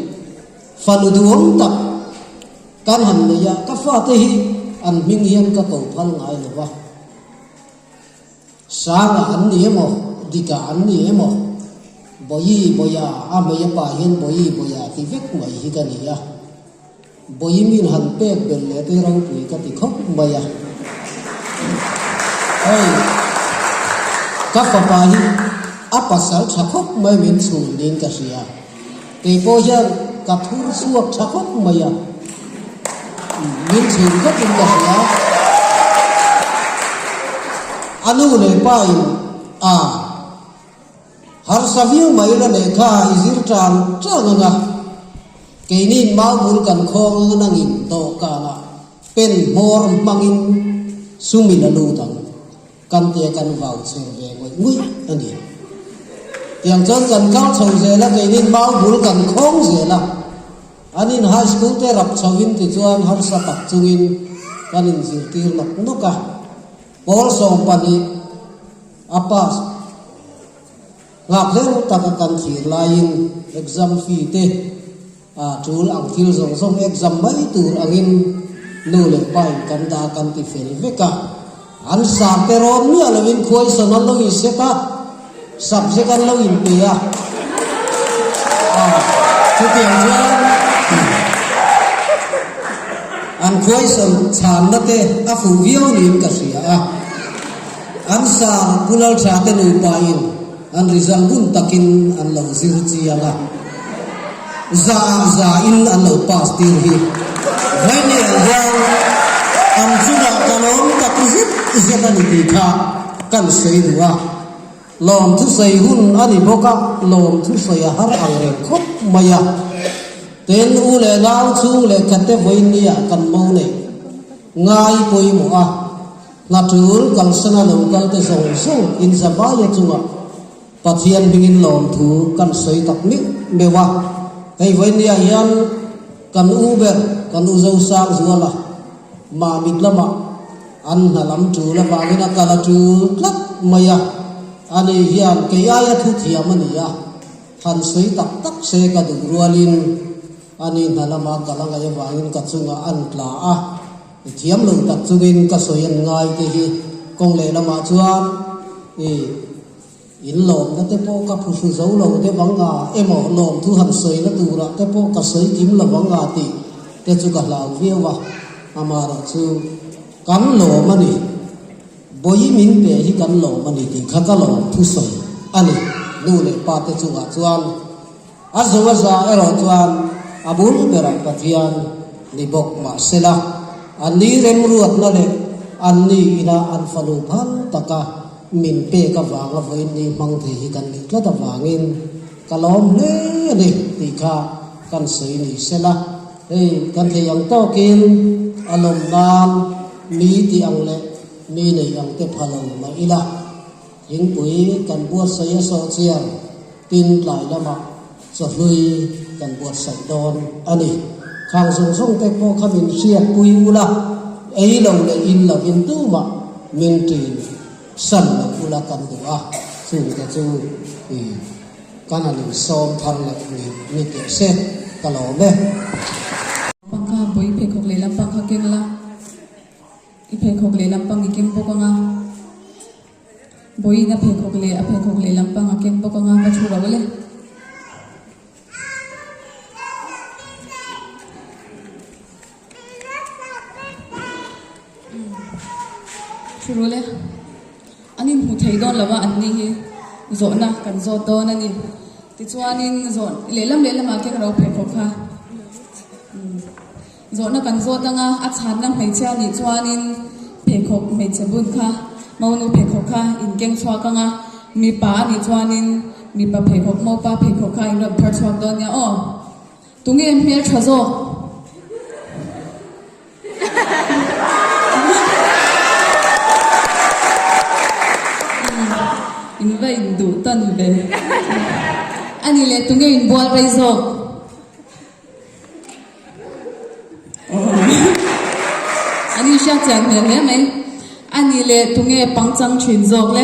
fanu duhawm tak kan han nei a, ka fate hi an hming hian ka ko phal ngai lo va. Sanga an ni emaw, Dika an ni emaw, Bawi Bawia, a hmei a pa hian Bawi Bawia ti vek mai hi ka ni a. Bawi min han pek bel leh te ropui ka ti khawp mai a. Hei, ka fapa hi a pasal tha khawp mai min chhun niin ka hria. Kei pawh hian ka thur chhuak tha khawp mai a, min chhun khawpin ka hria. A nu leh pa in a harsa viau mai la lehkha i zir tan tan ang a, keiniin mau bul kan khawng ang nangin dawhkanah pen hmawr hmangin sumin a lut ang. Kan tia kan vau chher ve ngawih ngawih a ni. Tiang chuan kan kal chho zel a, keinin mau bul kan khawng zel a. An in high school te rap chho in tichuan harsa tak chungin kan inzirtir nawk nawk a. Pawl 12 a pass nghak hleuh taka kan thlir laiin exam fee te A tul ang thil zawng zawng exam mai tur angin nu leh pa in kan dah kan ti fel vek a. An sar te rawn miah lovin khuaisawn an lo insek a, subject an lo inpe a. Chutiang chuan an khuaisawn chhanna te a fuh viau niin ka hria a. An sar Pu Laltha te nupa in An result ngun takin an lo zir chiang a, za ah za in an lo pass tir hi. Vainiah hian an chungah ka lawm tak zet zet a ni tih kha kan sawi duh a. Lawm thusawi hun a ni bawk a, lawm thusawi a har ang reng khawp mai a. Tin, u leh nau chhung leh khatte vawinia kan mo neih ngai pawimawh a. Hnaṭul kalsana lo kalte zawng zawng inzavaia chungah Pathian hmingin lawmthu kan sawi tak meuh meuh a. Hei vawinia hian kan u ber, kan u Zosang Zuala Mamit lamah an hna lam ṭul avangin a kal a ṭul tlat mai a. Ani hian kei aia thu thiam a ni a, han sawi tak tak se ka duh rualin ani hna lama kal a ngaih avangin ka chungah an tla a. I thiam lo tak chungin ka sawi an ngai te hi kawng leh lamah chuan i in lawmna te pawh ka phuhru zo lo deuh ang a, emaw lawmthu han sawina turah te pawh ka sawi kim lo ang a tih te chu ka hlau viau a, amaherawh chu kan lawm a ni, bawi min pe hi kan lawm a ni tih kha ka lawmthu sawi a ni, nu leh pa te chungah chuan a zo a za erawh chuan. a bul berah Pathian ni bawk mah sela, an ni remruatna leh an ni ina an fanu phal taka min pek avanga vawiin ni hmang thei hi kan nih tlat avangin ka lawm hle a ni tih kha kan sawi ni sela, hei kan thei ang tawkin a lawm nan mi tih ang leh mi nei ang te pha lo mah ila. Thingpui kan buatsaih a sawh chian tin tlai lamah chawhlui kan buatsaih dawn a ni. Khang zawng zawng te pawh kha min hriatpui ula, ei lo leh in lovin tumah min ṭin san lo ula kan duh a, chungte chu i kan han insawm thar leh ni ni teh se ka lawm e. Pangkha bawi pheikhawk lehlam pangkha keng la. I pheikhawk lehlam pang i keng bawk anga, Bawiin a pheikhawk leh a pheikhawk lehlam pang a keng bawk anga va thu ro le. Thu ro le. An inhmu thei dawn lo a an ni hi zawhna kan zawt dawn a ni. Tichuanin zawh lehlam lehlamah keng ro pheikhawk kha. Zawhna kan zawt anga a chhanna hmeichhia nih chuanin pheikhawk hmeichhe bun kha monu pheikhawk kha in keng chhuak anga mipa a nih chuanin mipa pheikhawk mopa pheikhawk kha in rawn phar chhuak dawn nia aw. Tunge hmel tha zawk? In va induh tawn ve. A nih leh tunge inbual rei zawk? An inhriat chian hmel hle mai. A nih leh tunge pangchang thin zawk le?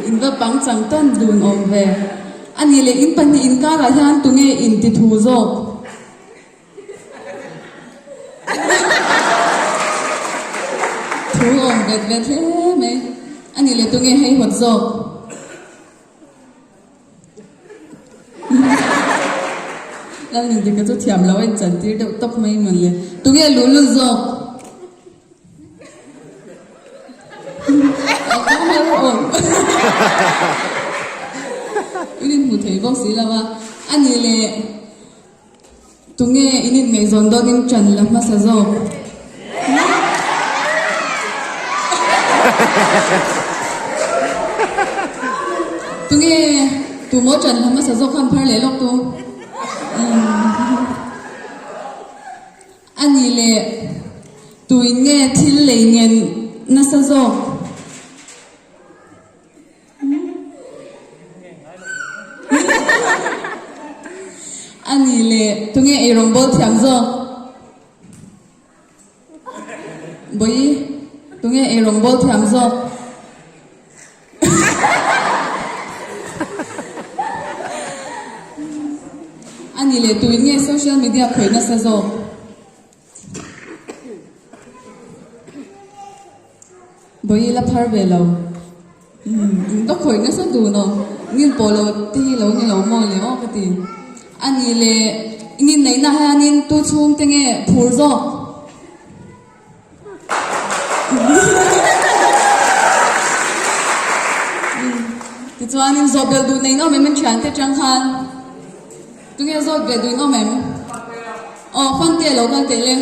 In va pangchang tawn dun awm ve. A nih leh in pahnih inkarah hian tunge intithu zawk? Thu awm vet vet hle mai. A nih leh tunge hei hawt zawk? Lalnun dika chu thiam lo a inchantir deuh tawp mai mawn le. Tunge luhlul zawk? In inhmu thei bawk si lo a. A nih leh. Tunge in inngaihzawn dawn in ṭan la hmasa zawk? Tunge tumaw ṭan la hmasa zawk khan phar leh lawk tu? A nih leh tuin nge thil lei ngen nasa zawk? A nih leh tunge eirawng bawl thiam zawk? Bawi, tunge eirawng bawl thiam zawk? A nih leh tuin nge social media khawih nasa zawk? Bawi la phar ve lo. Umm ka khawih nasa dun aw. Ngin pawh lo te hi lo ni lo maw le aw ka ti. A nih leh ngin neihna hianin tu chhung te nge phur zawk? Tichuanin zawh belh duh neih nawm em in thiante atang khan tunge zawt belh duh nawm em? Aw Fante lo kal teh le.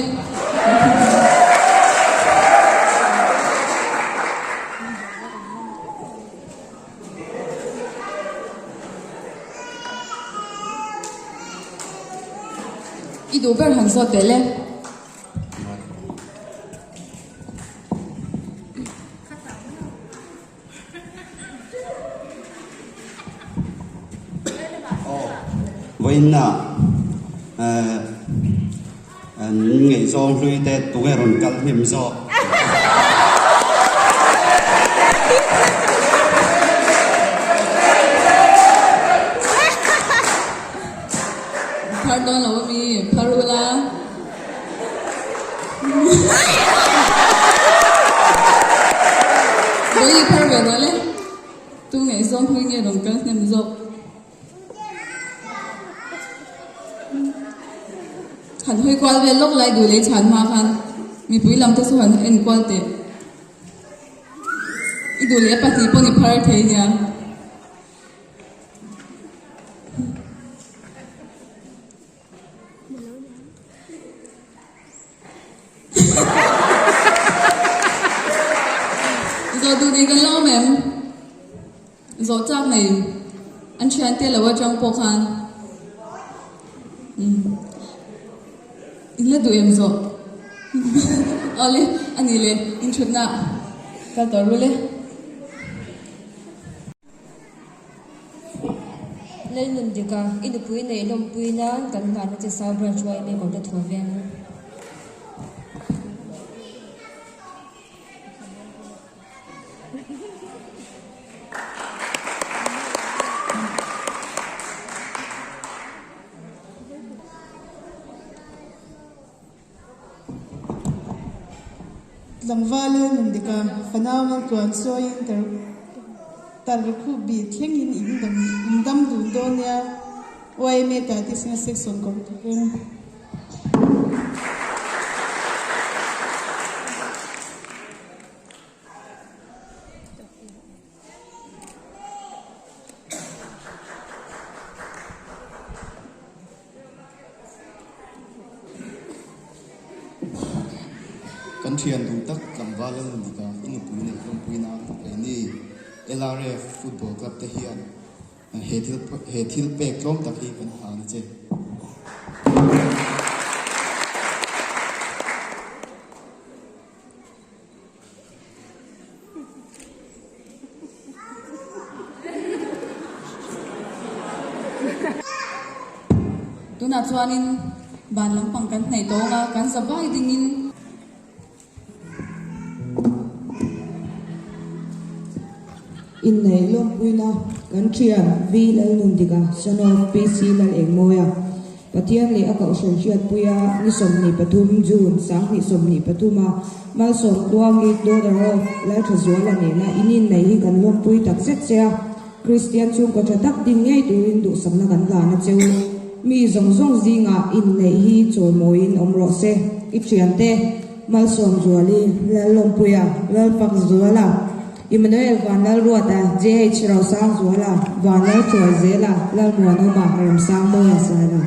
I duh ber han zawt teh le. Vawiinna an ngaihzawng hlui te tunge rawn kal hnem zawk? Phar dawn lo ami? Phar ula. Bawi phar ve rawh le. Tu ngaihzawng hlui nge rawn kal hnem zawk. Han hawi kual vel lawk lai duh lei chhan hma khan mipui lam te chu han en kual teh. I duh leh a pahnih pawn i phar thei nia. Zawh duh nei kan la awm em? Zawh chak nei an thiante lo atang pawh khan in la duh em zawh? Awle a ni le inthutna kal tawh rul e. Lei nun dika i nupui neih lawmpui nan kan hlan a che Sau Branch yma kawrte thaw veng. Tlangval lal nun dika fanau maltluan sawiin tar tar khup bih thlengin in dam in dam dun dawn nia yma Tatisna Section kawr thawk. Kan thian duh tak tlangval a nun dik a, i nupui neih hlawmpui nan keini LRF Football Club te hian he thil he thil pek tlawm tak hi kan hlan a che. Tunah chuanin van lampang kan hnaih tawng a, kan za vai dingin. Inneih lawmpuina kan thian V Lalnundika, son of PC Lalengmawia, Pathian leh a Kohhran hriatpuia ni 23 June 2023 a Malsawm Tluangi daughter of Lalthazuala nena in inneih hi kan lawmpui tak zet che a, Kristian chhungkaw tha tak din ngei turin duhsakna kan hlan a cheu. Mi zawng zawng zingah inneih hi chawimawiin awm rawh se. I thiante, Malsawm Zuali, Lallawmpuia, Lalfakzuala, Emmanuel Vanlalruata, JH Rosangzuala, Vanlalchuaizela, Lalmuanawma, Remsangmawia Sailo.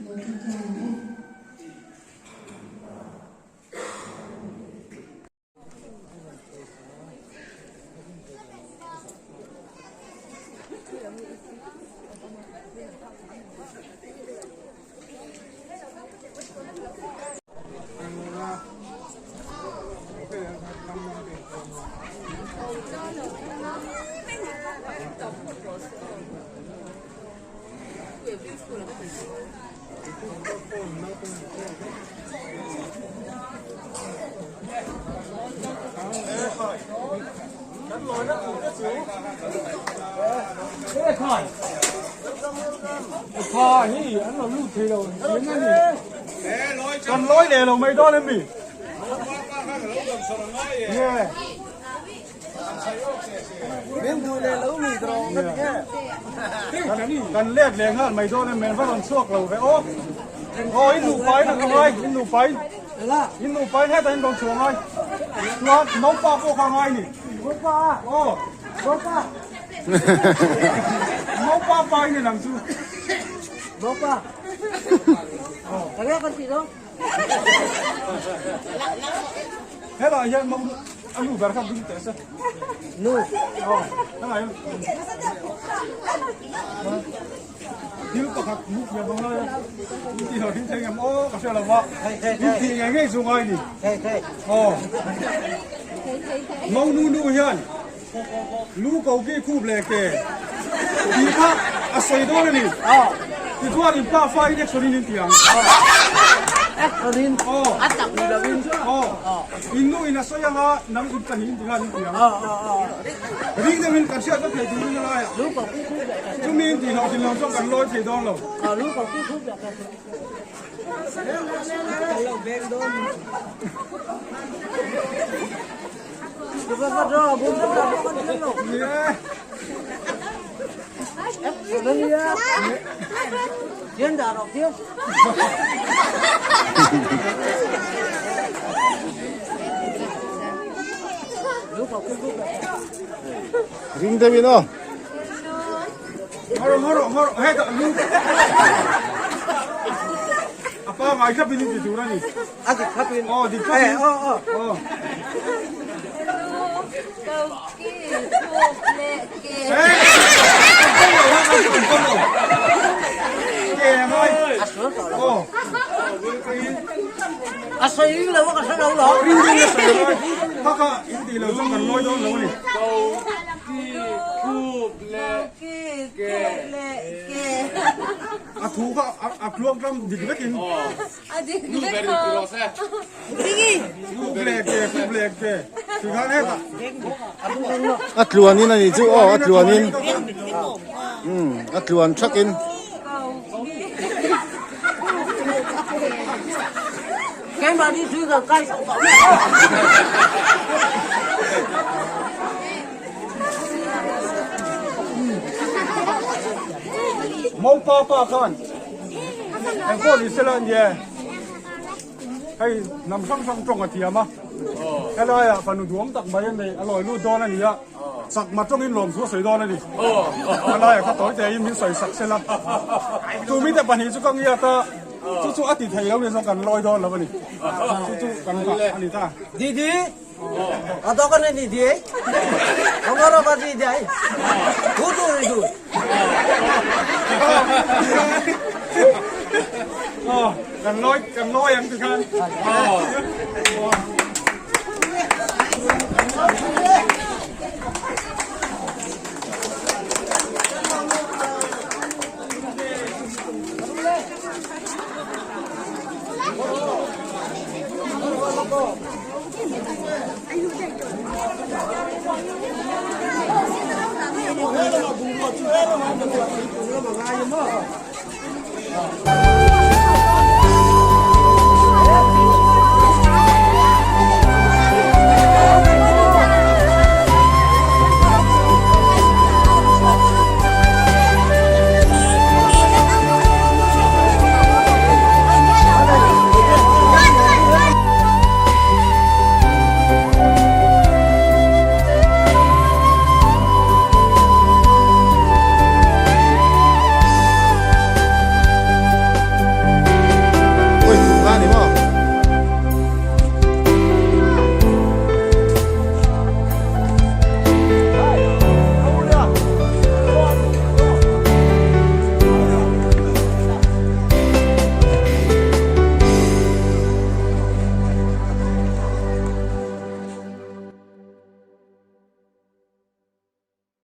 Lo tawngtai ang u. Kan lawi leh lo mai dawn em mi? Kan let leh nghal mai dawn em men va rawn chhuak lo ve aw. Aw in nupa in a ka ngai in nupa in in nupa in hetah in rawn chhuah ngai. Chuan naupa pawh kha ngai ni. Aw. Naupa pa in ang chu. Naupa. Kaya kan ti do. Helai hian mau a nu ber kha ding teh se. Nu. Aw, helai hian. Thil pakhat mu thiam ang lai a. In ti hlawh ding thei ngem aw ka hria lo va. In ti ngei ngei chu ngai ni. Aw. Mau nu nu hian lu ko ki khup leh ke tih kha a sawi dawn a ni. Tichuan in pa fa in action in in ti ang. Action in. Aw. A tak ni lo in. Aw. In nu in a sawi ang a nang in pahnih in ti khan in ti ang. Ring deuh in kan hriat vek thei turin a lai a. Lu ko ki khup leh ke. Chumi in tih hlawh thin lo chuan kan lawi thei dawn lo. Lu ko ki khup leh ke. Ring deuhin aw. Ngawrh ngawrh ngawrh hetah lu a pa ngai thlapin in ti tur a ni. A dik thlapin. Aw dik thlapin. Aw aw. Aw. Ke ngai. A sual tawh lo. Aw. A sawi lo a ka hre lo lo. Ring deuhin a sawi ngai. Haka in ti lo chuan kan lawi dawn lo a ni. A thu kha a tluang tlang dik vekin. Khup leh ke, khup leh ke. Ti khan hetah. A tluanin a nih chu aw, a tluanin. Umm, a tluan thakin. Keimahni tui kan kai tawh tawh mai. Maupa pa khan eng pawh ni sela nia hei hnam hrang hrang tawng a thiam a helaiah fanu duang tak mai a nei a lawi lut dawn a ni a chakma tawngin lawmthu a sawi dawn a ni helaiah kha tawi tein min sawi sak sela chumi te pahnih chu ka ngiat a chu chu a ti thei lo ni zawng kan lawi dawn lo a ni chu chu kan nghah a ni ta. Didi a dawk a ni didi Amaro ka didi ai thu tu ni tu Aw kan lawi kan lawi ang ti khan.